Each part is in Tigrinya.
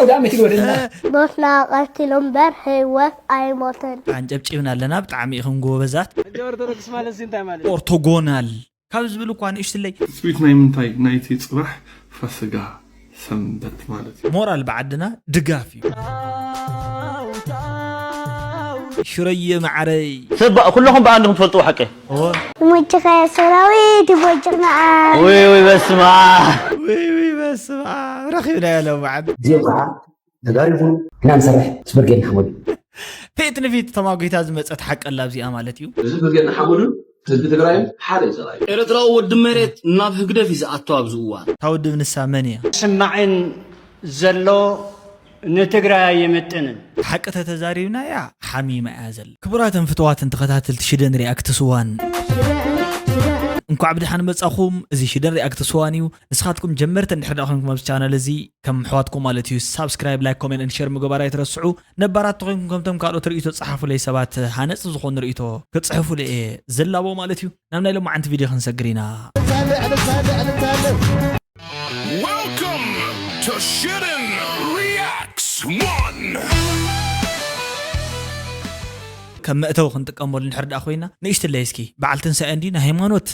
ኣውደ ዓመት ይግበረልና። ሞትና ቀቲሉ እምበር ህይወት ኣይሞትን። ኣንጨብጭብና ኣለና። ብጣዕሚ ኢኹም ጎበዛት። ሕጂ ኦርቶዶክስ ማለት ሲ እንታይ ማለት ኦርቶጎናል ካብ ዝብል እኳ ንእሽትለይ ትፅቢት ናይ ምንታይ ናይቲ ፅባሕ ፋስጋ ሰንበት ማለት እዩ። ሞራል ብዓድና ድጋፍ እዩ። ሽረየ ማዕረይ ሰብ ኩለኹም ብኣንድኹም ትፈልጥዎ ሓቂ ይሞጅኻ ሰራዊት ይሞጅኽና። ወይ ወይ በስማ ወይ ወይ በስማ ረኺብናዮ ሎምዓድ እዚኦም ከዓ ነጋሪኹም ኢና ንሰርሕ ስብርጌና ሓመዱ ፌት ንፊት ተማጒታ ዝመፀት ሓቀላ ኣብዚኣ ማለት እዩ። እዚ ብርጌድ ንሓመዱን ህዝቢ ትግራይን ሓደ እዩ ሰብኣይ። ኤርትራዊ ወዲ መሬት ናብ ህግደፍ እዩ ዝኣተው ኣብዚ እዋን። እታ ውድብ ንሳ መን እያ? ስማዕን ዘሎ ንትግራይ ኣይምጥንን። ሓቂ ተተዛሪብናያ ሓሚማ እያ ዘላ። ክቡራትን ፍትዋትን ተኸታተልቲ ሽደን ሪኣክትስ ዋን እንኳዕ ብድሓን መጻኹም። እዚ ሽደን ሪኣክትስ ዋን እዩ። ንስኻትኩም ጀመርቲ እንድሕር ደኣ ኮይንኩም ኣብዚ ቻነል እዚ ከም ኣሕዋትኩም ማለት እዩ ሳብስክራይብ፣ ላይክ፣ ኮሜንት፣ ሸር ምግባር ኣይትረስዑ። ነባራት ተኾይንኩም ከምቶም ካልኦት ርእይቶ ጸሓፉለይ ሰባት ሃነጽ ዝኾኑ ርእይቶ ክጽሕፉለይ እየ ዝላቦ ማለት እዩ። ናብ ናይ ሎማዓንቲ ቪድዮ ክንሰግር ኢና። Welcome to Shitten Reacts One. ከም መእተዊ ክንጥቀመሉ እንድሕር ደኣ ኮይና ንእሽትለይ እስኪ በዓል ትንሳኤ እንዲ ናይ ሃይማኖት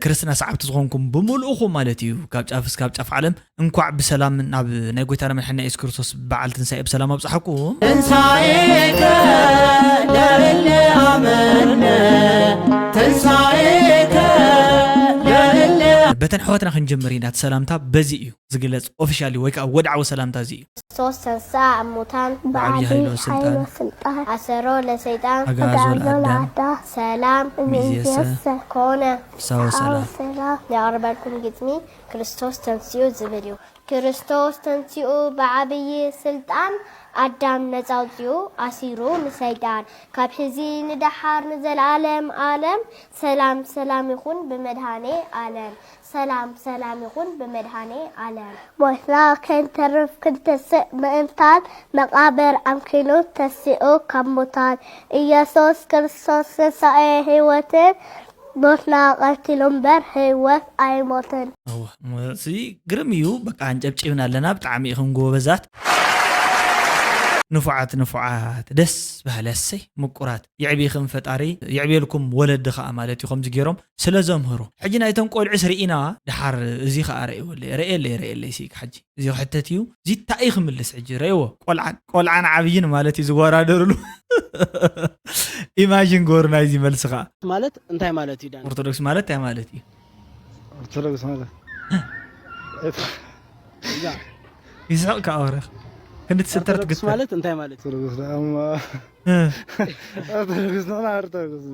ክርስትና ሰዓብቲ ዝኾንኩም ብምልእኹም ማለት እዩ ካብ ጫፍ እስካብ ጫፍ ዓለም እንኳዕ ብሰላም ናብ ናይ ጎይታና መድሓኒና የሱስ ክርስቶስ በዓል ትንሳኤ ብሰላም ኣብፅሓኩም። ትንሳኤከ ለእለ ኣመነ ትንሳኤከ ለእለ በተን ኣሕዋትና ክንጀምር ኢና። እቲ ሰላምታ በዚ እዩ ዝግለፅ ኦፊሻሊ ወይ ከዓ ወድዓዊ ሰላምታ እዚ እዩ። ክርስቶስ ተንስአ እሙታን ብዓብዪ ኃይሎ ስልጣን ስልጣን አሰሮ ለሰይጣን አግዓዞ ለአዳም ሰላም ሚዜሰ ኮነ ፍስሐ ወሰላም ሰላም ያቀርበልኩም ግጥሚ ክርስቶስ ተንስኡ ዝብል እዩ። ክርስቶስ ተንስኡ ብዓብዪ ስልጣን ኣዳም ነፃ ኣውፂኡ ኣሲሩ ንሰይጣን ካብ ሕዚ ንደሓር ንዘለኣለም ኣለም ሰላም ሰላም ይኹን ብመድሃኔ ኣለም ሰላም ሰላም ይኹን ብመድሃኔ ኣለም። ሞትና ከይንተርፍ ክንተስእ ምእንታን መቓብር ኣምኪኑ ተሲኡ ካብ ሙታን ኢየሱስ ክርስቶስ ትንሳኤ ህይወትን ሞትና ቀቲሉ እምበር ህይወት ኣይሞትን። እወ፣ እዚ ግርም እዩ። በቃ ኣንጨብጭብና ኣለና። ብጣዕሚ ኢኹም ጎበዛት። ንፉዓት ንፉዓት ደስ በሃሊ ኣሰይ ምቁራት የዕቢኽም ፈጣሪ የዕብየልኩም ወለዲ ከዓ ማለት እዩ ከምዚ ገይሮም ስለ ዘምህሩ ሕጂ ናይቶም ቆልዑስ ርኢና ድሓር እዚ ከዓ ረእወለይ ረእየለይ ረእየለይ ሲክ ሓጂ እዚ ክሕተት እዩ እዚ እንታይ እዩ ክምልስ ሕጂ ረእዎ ቆልዓን ቆልዓን ዓብይን ማለት እዩ ዝወዳደርሉ ኢማጂን ጎሩ ናይዚ መልሲ ከዓ ማለት እንታይ ማለት እዩ ዳን ኦርቶዶክስ ማለት እንታይ ማለት እዩ ኦርቶዶክስ ማለት ይስሕቅ ከዓ ወረኽ ክንዲ ትስንተር ኦርቶዶክስ ትግተር ማለት እንታይ ማለት እዩ ኦርቶዶክስ ደማ ኦርቶዶክስ ንሕና ኦርቶዶክስ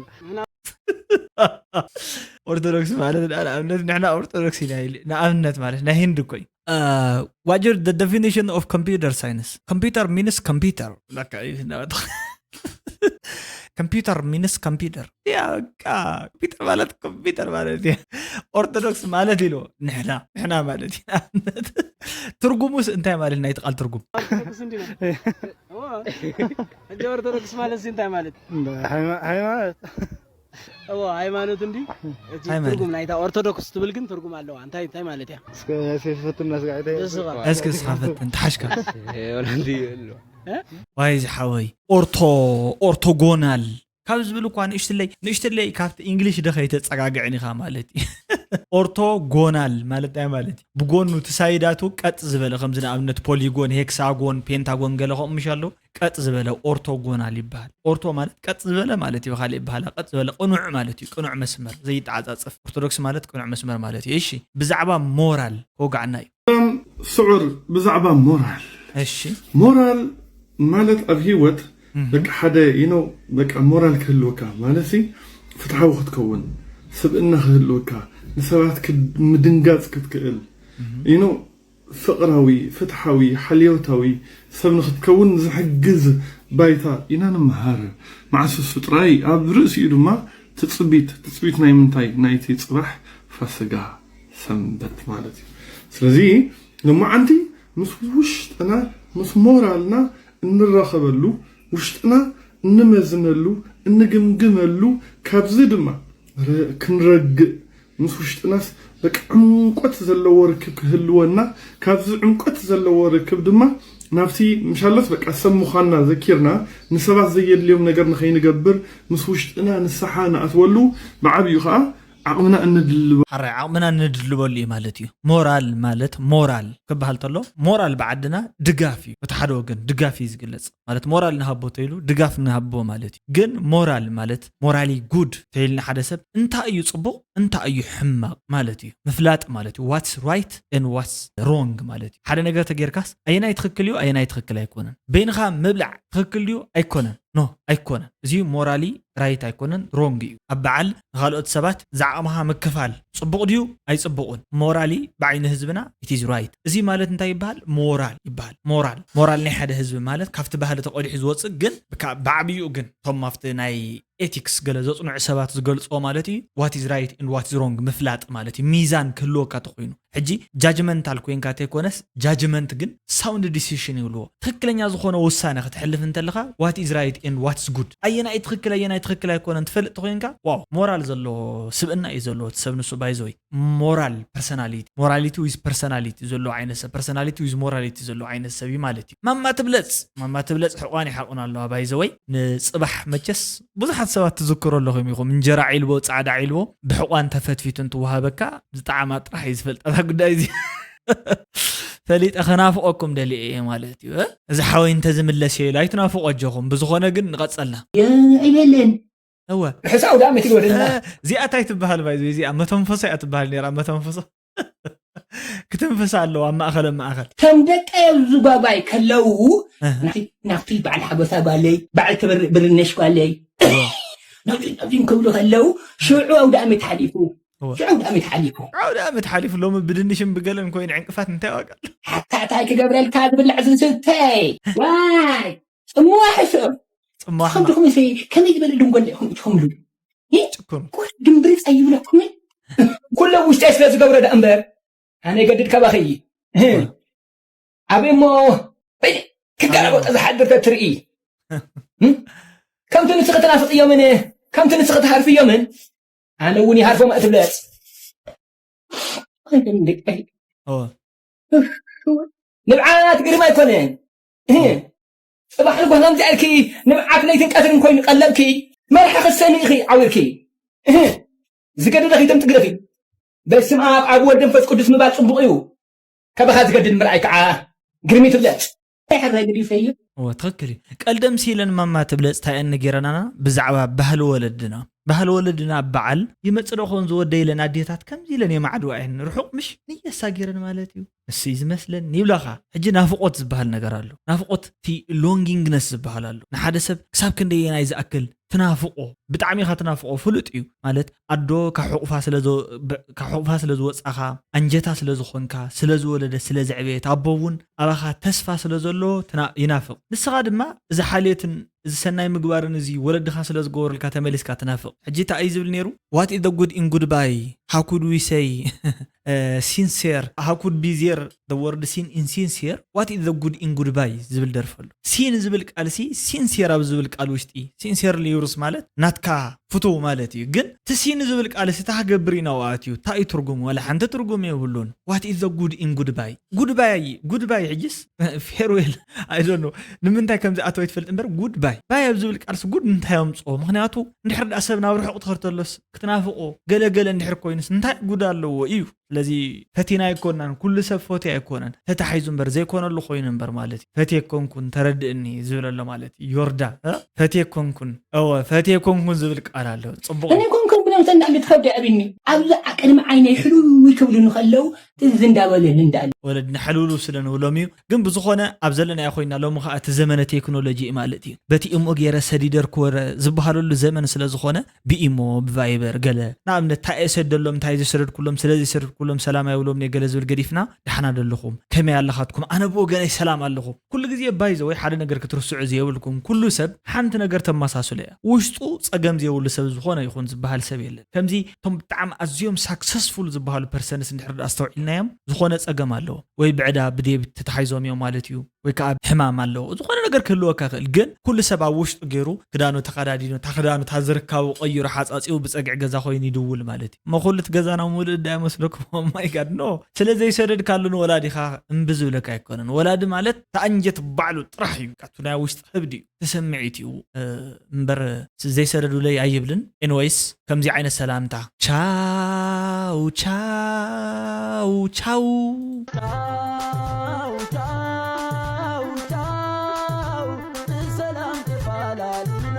ኦርቶዶክስ ማለት ንኣብነት ንሕና ኦርቶዶክስ ኢና ኢሉ ንኣብነት ማለት ናይ ህንድ እኮ እዩ What your the definition of computer science? Computer means computer. Computer means computer. ያ በቃ ኮምፒውተር ማለት ኮምፒውተር ማለት እዩ። ኦርቶዶክስ ማለት ኢሉ ንሕና ንሕና ማለት እዩ። ንኣብነት ትርጉሙስ እንታይ ማለት ናይቲ ቃል ትርጉም? ኦርቶዶክስ እንዲ ነው። እዎ። ሕጂ ኦርቶዶክስ ማለት እዚ እንታይ ማለት? ሃይማኖት እዎ ሃይማኖት እንዲ እቲ ሃይማኖት። ትርጉም ናይታ ኦርቶዶክስ ትብል ግን ትርጉም ኣለዋ። እንታይ እንታይ ማለት እያ? እስከ ያሴ ፈትና ስጋይተ ደስ ይበል። እስኪ እስኻ ፈትን ተሓሽካ ወላንዲ የሎ ዋይ ዝሓወይ ኦርቶ ኦርቶጎናል ካብ ዝብል እኳ ንእሽትለይ ንእሽትለይ ካብቲ እንግሊሽ ዶ ከይተፀጋግዕን ኢኻ ማለት እዩ ኦርቶጎናል ማለት እንታይ ማለት እዩ ብጎኑ እቲ ሳይዳቱ ቀጥ ዝበለ ከምዚ ንኣብነት ፖሊጎን ሄክሳጎን ፔንታጎን ገለ ከምኡ ምሽ ኣለዉ ቀጥ ዝበለ ኦርቶጎናል ይበሃል ኦርቶ ማለት ቀጥ ዝበለ ማለት እዩ ብካሊእ ይበሃላ ቀጥ ዝበለ ቅኑዕ ማለት እዩ ቅኑዕ መስመር ዘይተዓፃፀፍ ኦርቶዶክስ ማለት ቅኑዕ መስመር ማለት እዩ እሺ ብዛዕባ ሞራል ከወግዓና እዩ ሰላም ስዑር ብዛዕባ ሞራል እሺ ሞራል ማለት ኣብ ህይወት በቃ ሓደ you know በቃ ሞራል ክህልወካ ማለት ሲ ፍትሓዊ ክትከውን ስብእና ክህልወካ ንሰባት ምድንጋፅ ክትክእል you know ፍቕራዊ ፍትሓዊ ሓልዮታዊ ሰብ ንክትከውን ዝሕግዝ ባይታ ኢና ንምሃር መዓስ እሱ ጥራይ ኣብ ርእሲኡ ድማ ትፅቢት ትፅቢት ናይ ምንታይ ናይቲ ፅባሕ ፋስጋ ሰንበት ማለት እዩ ስለዚ ሎማዓንቲ ምስ ውሽጥና ምስ ሞራልና እንራኸበሉ ውሽጥና እንመዝነሉ እንግምግመሉ ካብዚ ድማ ክንረግእ ምስ ውሽጥናስ በቃ ዕምቆት ዘለዎ ርክብ ክህልወና ካብዚ ዕምቆት ዘለዎ ርክብ ድማ ናብቲ ምሻሎት በቃ ሰብ ምዃንና ዘኪርና ንሰባት ዘየድልዮም ነገር ንኸይንገብር ምስ ውሽጥና ንስሓ ንኣትወሉ ብዓብዩ ከዓ ዓቕምና እንድልበ ሓራይ ዓቕምና ንድልበሉ እዩ ማለት እዩ። ሞራል ማለት ሞራል ክበሃል ተሎ ሞራል ብዓድና ድጋፍ እዩ። እቲ ሓደ ወገን ድጋፍ እዩ ዝግለጽ ማለት ሞራል ንሃቦ ተይሉ ድጋፍ ንሃቦ ማለት እዩ። ግን ሞራል ማለት ሞራሊ ጉድ ተይልና ሓደ ሰብ እንታይ እዩ ጽቡቕ እንታይ እዩ ሕማቕ ማለት እዩ ምፍላጥ ማለት እዩ። What's right and what's wrong ማለት እዩ። ሓደ ነገር ተጌርካስ ኣየናይ ትኽክል እዩ ኣየናይ ትኽክል ኣይኮነን በይንኻ ምብላዕ ትኽክል ድዩ ኣይኮነን ኖ ኣይኮነን። እዚ ሞራሊ ራይት ኣይኮነን ሮንግ እዩ። ኣብ በዓል ንኻልኦት ሰባት ዝዓቕምኻ ምክፋል ጽቡቕ ድዩ ኣይጽቡቕን ሞራሊ ብዓይኒ ህዝብና it is right። እዚ ማለት እንታይ ይበሃል ሞራል ይበሃል። ሞራል ሞራል ናይ ሓደ ህዝቢ ማለት ካብቲ ባህሊ ተቐዲሑ ዝወፅእ ግን ብዓብይኡ ግን እቶም ኣብቲ ናይ ኤቲክስ ገለ ዘፅንዑ ሰባት ዝገልፅዎ ማለት እዩ። What is right and what is wrong ምፍላጥ ማለት እዩ። ሚዛን ክህልወካ ተኮይኑ ሕጂ ጃጅመንታል ኮይንካ ተይኮነስ ጃጅመንት ግን ሳውንድ ዲሲሽን ይብልዎ። ትክክለኛ ዝኾነ ውሳነ ክትሕልፍ እንተለካ what is right and what is good ኣየናይ ትክክል ኣየናይ ትክክል ኣይኮነን ትፈልጥ ተኮይንካ ዋው ሞራል ዘለዎ ስብእና እዩ ዘለዎ እቲ ሰብ ንሱ ባይዘወይ ሞራል ፐርሰናሊቲ ሞራሊቲ ዊዝ ፐርሰናሊቲ ዘለዎ ዓይነት ሰብ ፐርሰናሊቲ ዊዝ ሞራሊቲ ዘለዎ ዓይነት ሰብ እዩ ማለት እዩ። ማማ ትብለፅ ማማ ትብለፅ ሕቋን ይሓቁን ኣለዋ ባይዘወይ ንፅባሕ መቸስ ብዙሓት ሰባት ትዝክሩ ኣለኹም ኢኹም እንጀራ ዒልቦ ፃዕዳ ዒልቦ ብሕቋን ተፈትፊቱ እንትወሃበካ ዝጠዓማ ጥራሕ እዩ ዝፈልጠታ ጉዳይ እዚ ፈሊጠ ከናፍቆኩም ደሊየ እየ ማለት እዩ። እዚ ሓወይ እንተዝምለስ እየ ኢሉ ኣይትናፍቆ ኣጆኹም። ብዝኾነ ግን ንቐጸልና። የለን እወ ርሑስ ኣውደ ዓመት ይግበረልና። እዚኣ ታይ ትበሃል ባይ እዚኣ መተንፈሶ እያ ትበሃል ነራ መተንፈሶ ክትንፍሳ ኣለዋ ኣብ ማእኸለ ማእኸል ከም ደቀ ዝጓጓይ ከለዉ ናብቲ በዓል ሓጎሳ ጓለይ በዓል ክብሪ ብርነሽ ጓለይ ናብዚን ክብሉ ከለዉ ሽዑ ኣውደ ዓመት ሓሊፉ ሽዑ ኣውደ ዓመት ሓሊፉ ዓውደ ዓመት ሓሊፉ ሎሚ ብድንሽን ብገለን ኮይኑ ዕንቅፋት እንታይ ዋጋ ኣሎ? ሓታ እንታይ ክገብረልካ ዝብላዕ ዝስተ ዋይ ፅምዋ ሕስር ፅማሕ ከምድኹም ሲ ከመይ ዝበለ ድንጎለ ኢኹም ኢኹምሉ ጭኩን ድምብርፅ ኣይብለኩምን ኩሎም ውሽጠይ ስለ ዝገብረ ዳ እምበር ኣነ ገድድ ካባኸይ ዓበይ እሞ ክገላበጦ ዝሓድር ተትርኢ ከምቲ ንስኺ ትናፍቕዮምን ከምቲ ንስኺ ትሃርፍዮምን ኣነ እውን ይሃርፎም እትብለፅ ንብዓት ግርማ ኣይኮነን ፅባሕ ንጎ ከምዚ ኣልኪ ንብዓት ለይትን ቀትርን ኮይኑ ቀለብኪ መርሒ ክሰኒ ኢኺ ዓዊርኪ ዝገደደኺ ተምቲ ግደፊ በስም ኣብ ኣብ ወልድ መንፈስ ቅዱስ ምባል ፅቡቕ እዩ ካባኻ ዝገድድ ምርኣይ ከዓ ግርሚ ትብለፅ ሕረ ግዲፈ እዩ እወ ትኽክል እዩ። ቀልደም ሲለን ማማ ትብለፅ ታየን ነጌረናና ብዛዕባ ባህሊ ወለድና ባህሊ ወለድና በዓል ይመፅእ ዶ ኾን ዝወደ ኢለን ኣዴታት ከምዚ ኢለን የማዕድዋ እየን ርሑቕ ምሽ ንየሳ ገይረን ማለት እዩ እሱ እዩ ዝመስለን ይብላኻ ሕጂ ናፍቆት ዝበሃል ነገር ኣሎ ናፍቆት እቲ ሎንጊንግነስ ዝበሃል ኣሎ ንሓደ ሰብ ክሳብ ክንደየናይ ዝኣክል ትናፍቆ ብጣዕሚ ኢኻ ትናፍቆ ፍሉጥ እዩ ማለት ኣዶ ካብ ሕቑፋ ስለ ዝወፃኻ ኣንጀታ ስለ ዝኾንካ ስለ ዝወለደ ስለ ዘዕበየት ኣቦ እውን ኣባኻ ተስፋ ስለ ዘሎ ይናፍቕ ንስኻ ድማ እዚ ሓልየትን እዚ ሰናይ ምግባርን እዚ ወለድኻ ስለ ዝገበሩልካ ተመሊስካ ትናፍቕ ሕጂ እንታይ እዩ ዝብል ነይሩ what is the good in goodbye how could we say sincere how could be there the word sin in sincere what is the good in goodbye ዝብል ደርፈሉ ሲን ዝብል ቃል ሲ ሲንሴር ኣብ ዝብል ቃል ውሽጢ ሲንሴር ሊዩርስ ማለት ናትካ ፍትው ማለት እዩ ግን እቲ ሲን ዝብል ቃል ሲ ታክገብር ኢና ኣትዩ እንታይ እዩ ትርጉሙ ዋላ ሓንቲ ትርጉም የብሉን what is the good in goodbye goodbye goodbye ሕጅስ farewell ኣይደኖ ንምንታይ ከምዚ ኣተወ ይትፈልጥ እምበር ጉድ ባይ ባይ ኣብ ዝብል ቃልሲ ጉድ እንታይ ኣምፅኦ ምክንያቱ እንድሕር ዳ ሰብ ናብ ርሑቕ ትኸድ ተሎስ ክትናፍቆ ገለገለ እንድሕር ኮይኑስ እንታይ ጉድ ኣለዎ እዩ ስለዚ ፈቲና ኣይኮናን ኩሉ ሰብ ፎቲ ኣይኮነን ተታሒዙ እምበር ዘይኮነሉ ኮይኑ እምበር ማለት እዩ ፈትየ ኮንኩን ተረድእኒ ዝብል ኣሎ ማለት እዩ ዮርዳ ፈትየ ኮንኩን እወ ፈትየ ኮንኩን ዝብል ቃል ኣሎ ፅቡቅ እኔ ኮንኩን ብሎም ተንዳል ትኸብደ ኣብኒ ኣብዚ ቅድሚ ዓይነይ ሕሉል ክብሉ ንኸለዉ ትዝ እንዳበለ ንንዳል ወለድና ሕሉሉ ስለ ንብሎም እዩ ግን ብዝኾነ ኣብ ዘለናዮ ኮይና ሎሚ ከዓ እቲ ዘመነ ቴክኖሎጂ እዩ ማለት እዩ በቲ እሞ ገይረ ሰዲደር ክወረ ዝበሃለሉ ዘመን ስለ ዝኾነ ብኢሞ ብቫይበር ገለ ንኣብነት እንታይ እየ ሰደሎም እንታይ ዝሰደድኩሎም ስለ ዘይሰደድኩሎም ሰላም ኣይብሎም እየ ገለ ዝብል ገዲፍና ዳሕና ደለኹም ከመይ ኣለኻትኩም ኣነ ብወገነይ ሰላም ኣለኹም ኩሉ ግዜ ባይዘ ወይ ሓደ ነገር ክትርስዑ ዘየብልኩም ኩሉ ሰብ ሓንቲ ነገር ተመሳስሎ እያ ውሽጡ ፀገም ዘየብሉ ሰብ ዝኾነ ይኹን ዝበሃል ሰብ የለን ከምዚ እቶም ብጣዕሚ ኣዝዮም ሳክሰስፉል ዝበሃሉ ፐርሰንስ እንድሕር ዳ ኣስተውዒልናዮም ዝኾነ ፀገም ኣለዎ ወይ ብዕዳ ብዴብት ተታሒዞም እዮም ማለት እዩ ወይ ከዓ ሕማም ኣለዎ። ዝኾነ ነገር ክህልወካ ይኽእል፣ ግን ኩሉ ሰብ ኣብ ውሽጡ ገይሩ ክዳኑ ተኸዳዲኑ፣ እታ ክዳኑ፣ እታ ዝርካቡ ቀይሩ ሓጻጺኡ ብጸግዒ ገዛ ኮይኑ ይድውል ማለት እዩ። እሞ ኩሉ እቲ ገዛና ምሉእ እንዳ ይመስለኩም? ማይ ጋድ ኖ። ስለ ዘይሰደድካሉ ንወላዲኻ እምቢ ዝብለካ ኣይኮነን። ወላዲ ማለት ተኣንጀት ባዕሉ ጥራሕ እዩ። በቃ እቲ ናይ ውሽጢ ከብዲ እዩ፣ እቲ ስምዒት እዩ፣ እ፣ እምበር ዘይሰደዱለይ ኣይብልን። ኤንወይስ ከምዚ ዓይነት ሰላምታ፣ ቻው ቻው ቻው። ቻው ቻው ቻው፣ ብሰላም ተፋላሊና።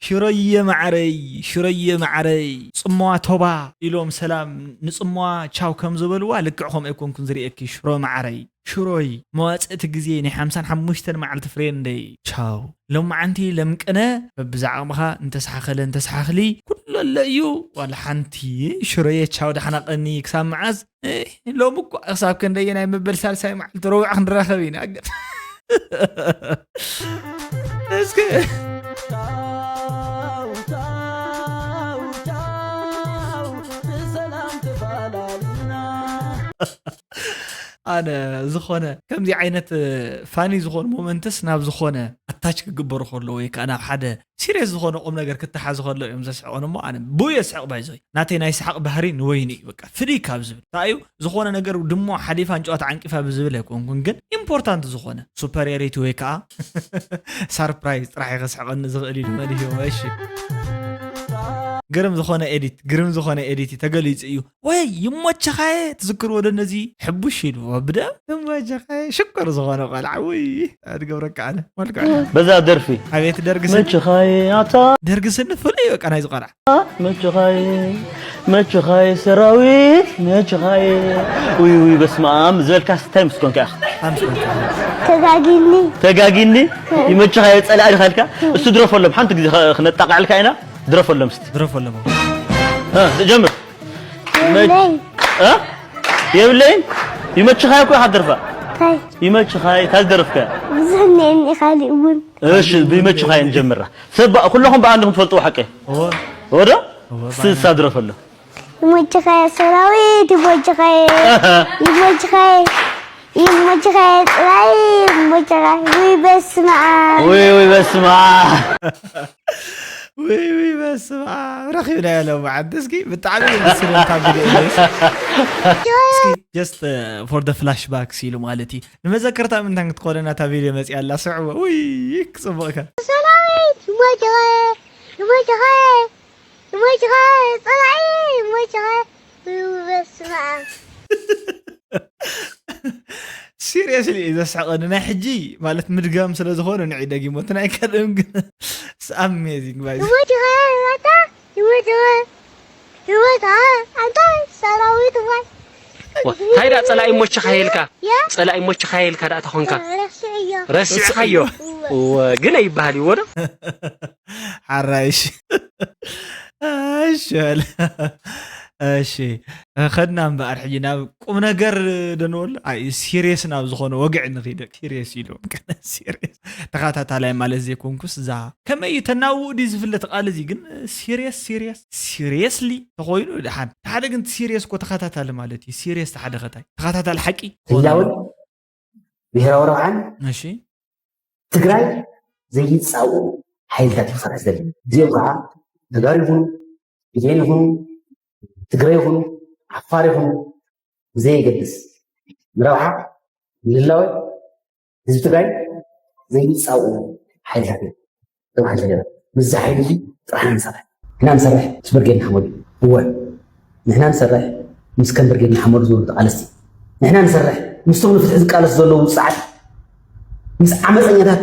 ሽሮየ ማዕረይ፣ ሽሮየ ማዕረይ፣ ጽምዋ ቶባ ኢሎም ሰላም ንጽምዋ ቻው ከም ዝበልዋ ልክዕ ከምኡ ኣይኮንኩን ዝርእየኪ ሽሮ ማዕረይ። ሽሮይ፣ መዋጽእቲ ግዜ ናይ ሓምሳን ሓሙሽተን መዓልቲ ፍሬንደይ። ቻው። ሎማዓንቲ ለምቅነ በብዛ ዓቕምኻ እንተስሓኸለ እንተስሓኽሊ ኩሉ ኣሎ እዩ። ዋላ ሓንቲ ሽሮየ ቻው ዳሕና ቀኒ ክሳብ መዓዝ? እ፣ ሎሚ እኮ ክሳብ ክንደየናይ መበል ሳልሳይ መዓልቲ ረቡዕ ክንራኸብ ኢና። እስከ ቻው፣ ቻው፣ ቻው፣ ብሰላም ተፋላሊና። ኣነ ዝኾነ ከምዚ ዓይነት ፋኒ ዝኾኑ ሞመንትስ ናብ ዝኾነ ኣታች ክግበሩ ከሎ ወይ ከዓ ናብ ሓደ ሲሪየስ ዝኾነ ቁም ነገር ክተሓዝ ከሎ እዮም ዘስሕቑን። እሞ ኣነ ብኡ የስሕቕ ባይዞይ። ናተይ ናይ ሰሓቕ ባህሪ ንወይኒ እዩ፣ በቃ ፍልይ ካብ ዝብል። እንታይ እዩ፣ ዝኾነ ነገር ድሞ ሓሊፋ ንጨዋታ ዓንቂፋ ብዝብል ኣይኮንኩን፣ ግን ኢምፖርታንት ዝኾነ ሱፐሪዮሪቲ ወይ ከዓ ሳርፕራይዝ ጥራሕ እዩ ከስሕቐኒ ዝኽእል ኢሉ መሊሁ። እሺ፣ ግርም ዝኾነ ኤዲት፣ ግርም ዝኾነ ኤዲት እዩ፣ ተገሊጹ እዩ። ወይ ይሞቸኻየ፣ ትዝክርዎ ዶ ነዚ? ሕቡሽ ኢልዎ ብደም። ይሞቸኻየ ሽኮር ዝኾነ ቆልዓ። ውይ፣ ኣድገብረካ ኣነ። መልክዕ በዛ ደርፊ። ኣቤት ደርጊ ስኒ። መቸኻየ ኣታ። ደርጊ ስኒ ፍሉይ በቃ ናይዚ ቆልዓ። መቸኻየ፣ መቸኻየ ሰራዊት፣ መቸኻየ። ውይ፣ ውይ፣ በስመ ኣብ ዝበልካስ እንታይ ምስ ኮንካ ኢኻ? ኣምስ ኮንካ። ተጋጊኒ። ተጋጊኒ? ይመቸኻየ ጸላኢ ዲኻ ኢልካ? እሱ ድረፈሎም፣ ሓንቲ ግዜ ኸ-፣ ክነጣቕዐልካ ኢና። ድረፈሎም እስቲ። ድረፈሎም። እ፣ ጀምር። የብለይ። እ? የብለይን? ይመችኻይ እኮ ኢኻ ትደርፋ። እንታይ? ይመችኻይ፣ እታ ዝደረፍካያ። ብዙሕ እኒአኒ፣ ካሊእ እውን። እሺ፣ ብይመችኻይ ንጀምራ። ሰብ በ-፣ ኩለኹም ብኣንድኹም ትፈልጥዎ ሓቂ። እወ። እወ ዶ? እወ፣ እስቲ ባይና። እሳ ድረፈሎም። ይመችኻይ ሰራዊት፣ ይመችኻይ። ኣሃ። ይመችኻይ። ይመችኻ ጥራይ፣ ይመችኻ። ውይ በስመ ኣብ። ውይ፣ ውይ፣ በስመ ኣብ። ውይ፣ ውይ፣ በስመ ኣብ። ረኺብናዮ ሎማዓንቲ። እስኪ ብጣዕሚ እዩ ደስ ዝብል እታ ቪድዮ፣ ጋይስ። እስኪ just, uh, for the flashbacks ኢሉ ማለት እዩ። ንመዘከርታ ምንታን ክትኮነና እታ ቪድዮ መፂኣ ኣላ። ስዕዎ። ውይ፣ ክፅቡቕ ከ። ሰራዊት፣ ይመችኻ፣ ይመችኻ። ይመችኻ፣ ጸላኢ፣ ይመችኻ። ውይ፣ በስመ ኣብ። ሲሪየስሊ እዩ ዘስሕቐኒ። ናይ ሕጂ ማለት ምድጋም ስለ ዝኾነ ንዒ ደጊሞ። እቲ ናይ ቀደም ግን it's amazing፣ ባይ። ይመችኻ፣ ኣታ፣ ይመችኻ። ይመችኻ፣ ኣታ፣ ሰራዊት፣ ዋይ። ዋ፣ እንታይ ደኣ ጸላኢ ይመችኻ ኢልካ? ያ? ጸላኢ ይመችኻ ኢልካ ደኣ ተኾንካ? ረሲዐዮ። ረሲዕኻዮ? እወ። እወ፣ ግን ኣይበሃል እዩ፣ እወ ዶ? ሓራይሽ። እሺ በል። እሺ፣ ኸድና እምበኣር ሕጂ ናብ ቁም ነገር ዶ ንበሎ? ኣይ፣ ሲሪየስ ናብ ዝኾነ ወግዒ ንኺድ። ሲሪየስ ኢሉ። ሲሪየስ። ተኸታታላይ ማለት ዘይኮንኩስ፣ እዛ ከመይ እዩ ተናውኡ ድዩ ዝፍለጥ ቃል እዚ? ግን ሲሪየስ፣ ሲሪየስ፣ ሲሪየስሊ ተኾይኑ ደሓን። ሓደ ግን ሲሪየስ እኮ ተኸታታሊ ማለት እዩ። ሲሪየስ ተሓደ ኸታይ። ተኸታታሊ ሓቂ ክኸውን ህላወን ኣለዎ። ብሄራዊ ረብሓን እሺ። ትግራይ ዘይጻብኡ ሓይልታት እዩ ክሰርሕ ዝደሊ። እዚኦም ከዓ ተጋሩ ይኹኑ፣ ኢትዮጵያን ይኹኑ፣ ትግራይ ይኹኑ፣ ዓፋር ይኹኑ፣ ብዘየገድስ ንረብሓ ንህላወ ህዝቢ ትግራይ ዘይጻብኡ ሓይልታት እዮም። እዞም ሓይልታት እዮም። ምስዚ ሓይሊ እዚ ጥራሕ ኢና ንሰርሕ። ንሕና ንሰርሕ፣ ምስ ብርጌድ ንሓመዱ። እወ፣ ንሕና ንሰርሕ፣ ምስ ከም ብርጌድ ንሓመዱ ዝበሉ ተቓለስቲ። ንሕና ንሰርሕ፣ ምስቶም ንፍትሒ ዝቃለሱ ዘለዉ ውጽዓት፣ ምስ ዓመፀኛታት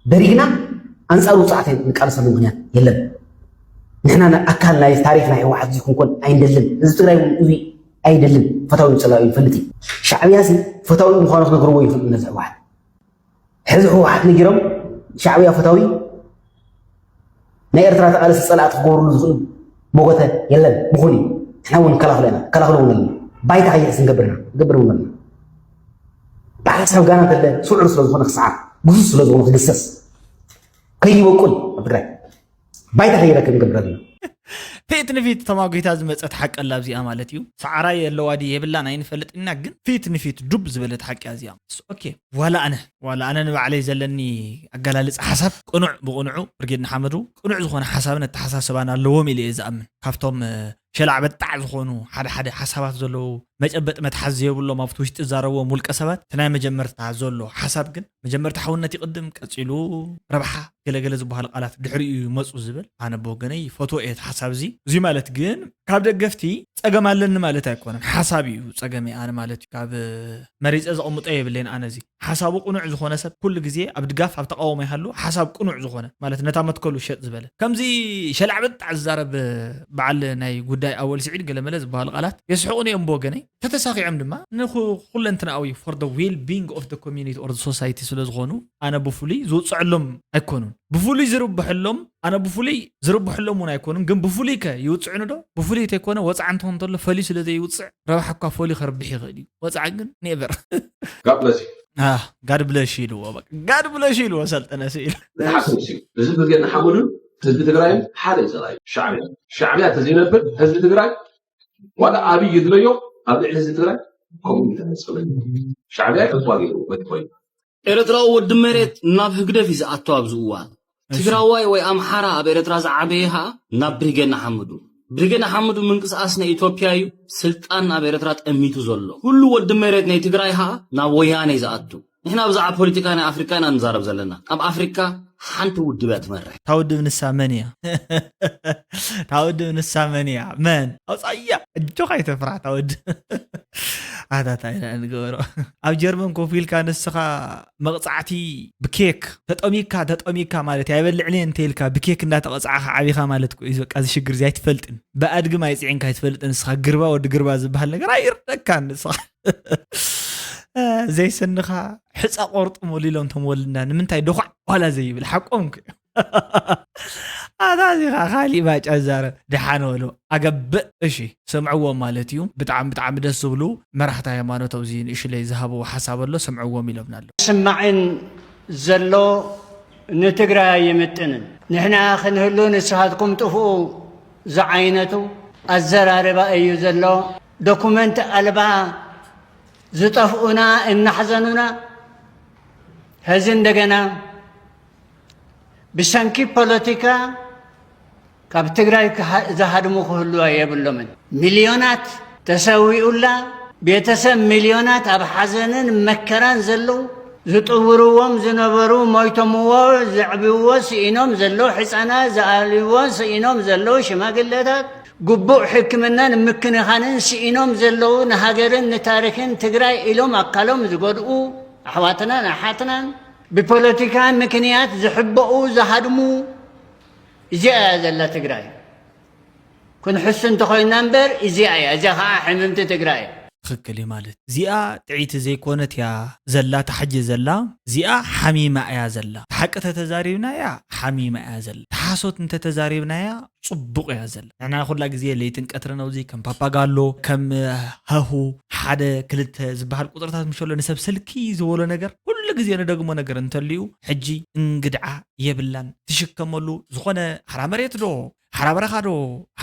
ደሪግና ኣንጻር ውጽዓት ንቃለሰሉ ምኽንያት የለን። ንሕና ን-፣ ኣካል ናይ ታሪኽ ናይ ህወሓት እዚ ክንኮን ኣይንደልን። ህዝቢ ትግራይ እውን እዚ ኣይደልን። ፈታዊ ጸላኢ ይፈልጥ እዩ። ሻዕብያ ሲ ፈታዊ ምዃኑ ክነግርዎ ይኽእሉ ነዚ ህወሓት። ሕዚ ህወሓት ነጊሮም ሻዕብያ ፈታዊ ናይ ኤርትራ ተቓለስቲ ጸላእቲ ክገብርሉ ዝኽእሉ መጎተ የለን። ብኹሉ እዩ። ንሕና እውን ንከላኸሎ ኢና። ንከላኸሎ እውን ኣለና። ባይታ ከይሕዝ ንገብር ኢና። ንገብር እውን ኣለና። ብሓሳብ ጋና እንተለ ስዑር ስለ ዝኾነ ክሰዓር፣ ግዙፍ ስለ ዝኾነ ክግሰስ፣ ከይበቁል ኣብ ትግራይ ባይታ ከይረክብ ንገብር ኣለና። ፊት ንፊት ተማጒታ ዝመጸት ሓቂ ኣላ እዚኣ ማለት እዩ። ሰዓራይ ኣለዋ ድዩ የብላን ኣይንፈልጥን ኢና፣ ግን ፊት ንፊት ዱብ ዝበለት ሓቂ እያ እዚኣ። ኦኬ፣ ዋላ ኣነ ዋላ ኣነ ንባዕለይ ዘለኒ ኣገላልጻ ሓሳብ ቅኑዕ ብቕኑዑ ብርጌድ ንሓመዱ ቅኑዕ ዝኾነ ሓሳብን ኣተሓሳስባን ኣለዎም ኢለ እየ ዝኣምን። ካብቶም ሸላዕ በጣዕ ዝኾኑ ሓደ ሓደ ሓሳባት ዘለዉ መጨበጥ መትሓዝ ዘይብሎም ኣብቲ ውሽጢ ዝዛረብዎም ውልቀ ሰባት እቲ ናይ መጀመርታ ዘሎ ሓሳብ ግን መጀመርታ ሓውነት ይቕድም፣ ቀጺሉ ረብሓ ገለገለ ዝበሃሉ ቃላት ድሕሪኡ ይመፁ ዝብል ኣነ ብወገነይ ይፈትዎ እየ። እቲ ሓሳብ እዚ እዚ ማለት ግን ካብ ደገፍቲ ፀገም ኣለኒ ማለት ኣይኮነን። ሓሳብ እዩ ፀገመይ ኣነ ማለት እዩ። ካብ መሪፀ ዘቐምጦ የብለይን ኣነ እዚ ሓሳቡ ቅኑዕ ዝኾነ ሰብ ኩሉ ግዜ ኣብ ድጋፍ ኣብ ተቃውሞ ይሃሉ። ሓሳብ ቅኑዕ ዝኾነ ማለት ነታ መትከሉ ሸጥ ዝበለ ከምዚ ሸላዕ በጣዕ ዝዛረብ በዓል ናይ ጉዳይ ኣወል ስዒድ ገለመለ ዝበሃሉ ቃላት የስሕቑኒ እዮም ብወገነይ። ተተሳኺዖም ድማ ንኹለንትናዊ for the well being of the community or the society ስለ ዝኾኑ ኣነ ብፍሉይ ዝውፅዐሎም ኣይኮኑን። ብፍሉይ ዝርብሐሎም ኣነ ብፍሉይ ዝርብሐሎም እውን ኣይኮኑን። ግን ብፍሉይ ከ ይውፅዕኑ ዶ? ብፍሉይ ተይኮነ ወፃዕ እንተኾን እንተሎ ፈልዩ ስለ ዘይውፅዕ ረብሓ እኳ ፈልዩ ከርብሕ ይኽእል እዩ። ወፃዕ ግን ኔቨር። God bless you። ጋድ ብለሽ ኢልዎ በቃ ጋድ ብለሽ ኢልዎ ሰልጠነ ስኢል ንሓሰብ ሲ እዚ ብርጌድ ንሓመዱን ህዝቢ ትግራይን ሓደ እዩ። ፀላኢ ሻዕብያ ሻዕብያ ተዘይነብር ህዝቢ ትግራይ ዋላ ኣብይ ይድለዮ ኣብ ልዕሊ ህዝቢ ትግራይ ከምኡ ይተፈፀመ። ሻዕብያ ተዋጊሩ ወይ ኮይኑ ኤርትራዊ ወዲ መሬት ናብ ህግደፍ እዩ ዝኣተው ኣብዚ እዋን። ትግራዋይ ወይ ኣምሓራ ኣብ ኤርትራ ዝዓበየ ኸዓ ናብ ብሪጌድ ንሓመዱ። ብሪጌድ ንሓመዱ ምንቅስቃስ ናይ ኢትዮጵያ እዩ ስልጣን ኣብ ኤርትራ ጠሚቱ ዘሎ። ኩሉ ወዲ መሬት ናይ ትግራይ ኸዓ ናብ ወያነ እዩ ዝኣቱ። ንሕና ብዛዕባ ፖለቲካ ናይ ኣፍሪካ ኢና ንዛረብ ዘለና። ኣብ ኣፍሪካ ሓንቲ ውድብ እያ ትመርሕ። እታ ውድብ ንሳ መን እያ? እታ ውድብ ንሳ መን እያ? መን ኣውፃያ? እጆኻ ኣይተፍራሕ እታ ውድብ። ኣታ ታይ ኢና ንገበሮ? ኣብ ጀርመን ኮፍ ኢልካ ንስኻ መቕፃዕቲ ብኬክ ተጠሚካ ተጠሚካ ማለት እያ። ኣይበልዕን እየ እንተ ኢልካ ብኬክ እንዳተቐፃዕኻ ዓቢኻ ማለት እኮ እዩ። በቃ እዚ ሽግር እዚ ኣይትፈልጥን። ብኣድግም ኣይፅዒንካ ኣይትፈልጥን ንስኻ። ግርባ ወዲ ግርባ ዝበሃል ነገር ኣይርደካን ንስኻ። ዘይስንኻ ሕፃ ቆርጥሙሉ ኢሎም ተም ወልና ንምንታይ ዶኳዕ ዋላ ዘይብል ሓቆም እኮ እዩ። ኣታ እዚኻ ካሊእ ባጫ ዛረብ ደሓን በሉ ኣገብእ እሺ ስምዕዎም ማለት እዩ። ብጣዕሚ ብጣዕሚ ደስ ዝብሉ መራሕቲ ሃይማኖት ኣብዚ ንእሽለይ ዝሃብዎ ሓሳብ ኣሎ ስምዕዎም ኢሎምና ኣለዉ። ስማዕን ዘሎ ንትግራይ ኣይምጥንን። ንሕና ክንህሉ ንስኻትኩም ጥፍኡ ዝዓይነቱ ኣዘራርባ እዩ ዘሎ። ዶኩመንት ኣልባ ዝጠፍኡና እናሕዘኑና ሐዚ እንደገና ብሰንኪ ፖለቲካ ካብ ትግራይ ዝሃድሙ ክህልዋ የብሎምን። ሚልዮናት ተሰዊኡላ፣ ቤተሰብ ሚልዮናት ኣብ ሓዘንን መከራን ዘለዉ፣ ዝጥውርዎም ዝነበሩ ሞይቶምዎ፣ ዘዕብዎ ስኢኖም ዘለዉ ሕፃናት፣ ዝኣልይዎ ስኢኖም ዘለዉ ሽማግለታት፣ ግቡእ ሕክምናን ምክንኻንን ስኢኖም ዘለዉ፣ ንሃገርን ንታሪኽን ትግራይ ኢሎም ኣካሎም ዝጎድኡ ኣሕዋትናን ኣሓትናን ብፖለቲካ ምክንያት ዝሕበኡ ዝሃድሙ እዚኣ እያ ዘላ ትግራይ። ክንሕሱ እንተኾይንና እምበር እዚኣ እያ፣ እዚኣ ከዓ ሕምምቲ ትግራይ እያ። ትኽክል እዩ ማለት እዚኣ ጥዕይቲ ዘይኮነት እያ ዘላ ተሓጂ ዘላ እዚኣ ሓሚማ እያ ዘላ። ሓቂ ተተዛሪብናያ ሓሚማ እያ ዘላ። ተሓሶት እንተተዛሪብናያ ፅቡቕ እያ ዘላ። ንሕና ኩላ ግዜ ለይትን ቀትርን ኣብዚ ከም ፓፓጋሎ ከም ሃሁ ሓደ ክልተ ዝበሃል ቁፅርታት ምሸሎ ንሰብ ስልኪ ዝበሎ ነገር ኩሉ ግዜ ንደግሞ ነገር እንተልዩ ሕጂ እንግድዓ የብላን። ትሽከመሉ ዝኾነ ሓራ መሬት ዶ ሓራ በረኻ ዶ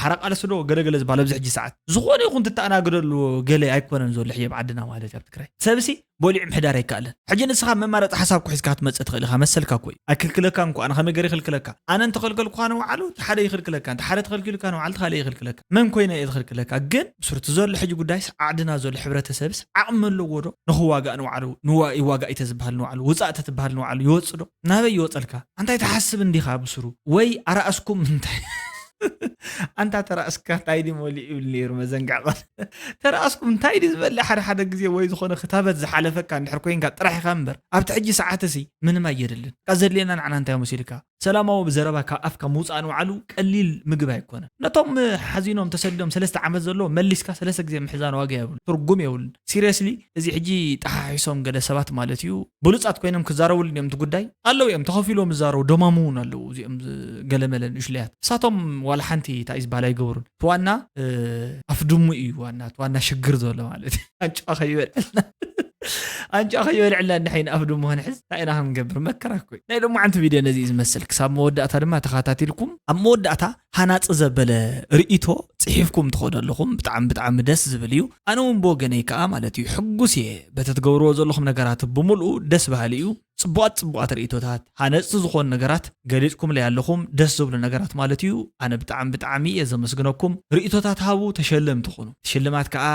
ሓራ ቃልሲ ዶ ገለገለ ዝበሃል ኣብዚ ሕጂ ሰዓት ዝኾነ ይኹን ትተኣናግደሉ ገለ ኣይኮነን ዘሎ ሕጂ ኣብ ዓድና ማለት ኣብ ትግራይ ሰብሲ በሊዑ ምሕዳር ኣይከኣለን። ሕጂ ንስኻ መማረፂ ሓሳብ ኩሒዝካ ክትመፅእ ትኽእል ኢኻ መሰልካ እኮ እዩ ኣይክልክለካን እኮ ኣነ ከመይ ገይረ ይኽልክለካ ኣነ እንተኸልከልኩኻ ንባዕሉ እቲ ሓደ ይኽልክለካ እቲ ሓደ ተኸልኪሉካ ንባዕሉ እቲ ካልእ ይኽልክለካ መን ኮይነ እየ ዝኽልክለካ ግን ብስሩ እቲ ዘሎ ሕጂ ጉዳይስ ዓድና ዘሎ ሕብረተሰብስ ዓቕሚ ኣለዎ ዶ ንኽዋጋእ ንባዕሉ ይዋጋእ እዩ ተዝበሃል ንባዕሉ ውፃእ ተትበሃል ንባዕሉ ይወፅእ ዶ ናበይ ይወፀልካ ኣንታይ ትሓስብ እንዲኻ ብስሩ ወይ ኣራእስኩም እንታይ ኣንታ ተራእስካ እንታይ ድዩ መሊኡ ይብል ነይሩ መዘንግዕ ቐን ተራእስኩም እንታይ ድዩ ዝበልዕ ሓደ ሓደ ግዜ ወይ ዝኾነ ክታበት ዝሓለፈካ እንድሕር ኮይንካ ጥራሕ ኢኻ እምበር ኣብቲ ሕጂ ሰዓት እሲ ምንም ኣየድልን ቃ ዘድልየና ንዓና እንታይ መሲልካ ሰላማዊ ብዘረባ ካብ ኣፍካ ምውፃእ ንባዕሉ ቀሊል ምግብ ኣይኮነን ነቶም ሓዚኖም ተሰዲዶም ሰለስተ ዓመት ዘለዎ መሊስካ ሰለስተ ግዜ ምሕዛን ዋጋ የብሉ ትርጉም የብሉን seriously እዚ ሕጂ ጠሓሒሶም ገለ ሰባት ማለት እዩ ብሉፃት ኮይኖም ክዛረብሉ እዮም እቲ ጉዳይ ኣለዉ እዮም ተኸፊሎም ዝዛረቡ ደማሙ እውን ኣለዉ እዚኦም ገለመለ ንእሽለያት እሳቶም ዋላ ሓንቲ እንታይ ዝበሃል ኣይገብሩን እቲ ዋና ኣፍድሙ እዩ ዋና እቲ ዋና ሽግር ዘሎ ማለት እዩ ኣንጫ ከይበልዐልና ኣንጫ ከይበልዕላ እንድሕይን ኣፍ ድሞ ክንሕዝ እንታይ ኢና ክንገብር? መከራ እኮ እዩ። ናይ ሎማዓንቲ ቪድዮ ነዚ እዩ ዝመስል። ክሳብ መወዳእታ ድማ ተኸታቲልኩም፣ ኣብ መወዳእታ ሃናፂ ዘበለ ርእይቶ ፅሒፍኩም ትኸዱ ኣለኹም። ብጣዕሚ ብጣዕሚ ደስ ዝብል እዩ። ኣነ እውን ብወገነይ ከዓ ማለት እዩ ሕጉስ እየ። በቲ ትገብርዎ ዘለኹም ነገራት ብምልኡ ደስ በሃሊ እዩ። ፅቡቓት ፅቡቓት ርእይቶታት፣ ሃነፅቲ ዝኾኑ ነገራት ገሊፅኩምለይ ኣለኹም። ደስ ዝብሉ ነገራት ማለት እዩ። ኣነ ብጣዕሚ ብጣዕሚ እየ ዘመስግነኩም። ርእይቶታት ሃቡ፣ ተሸለምቲ ኩኑ። ሽልማት ከዓ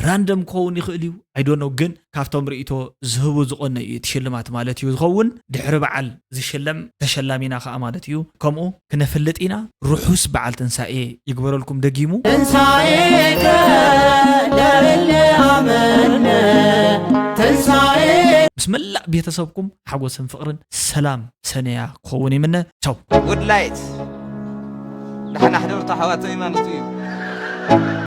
ራንደም ክኸውን ይኽእል እዩ፣ ኣይዶኖ። ግን ካብቶም ርእይቶ ዝህቡ ዝቐነ እዩ እቲ ሽልማት ማለት እዩ ዝኸውን። ድሕሪ በዓል ዝሽለም ተሸላሚና ከዓ ማለት እዩ። ከምኡ ክነፍልጥ ኢና። ርሑስ በዓል ትንሳኤ ይግበረልኩም ደጊሙ። ትንሳኤከ ለእለ ኣመነ ትንሳኤ። ምስ መላእ ቤተሰብኩም ሓጎስን ፍቕርን ሰላም ሰነያ ክኸውን ይምነ። ቻው። ውድላይት ደሓን ኣሕደርቱ ኣሕዋተይ ማለት እዩ።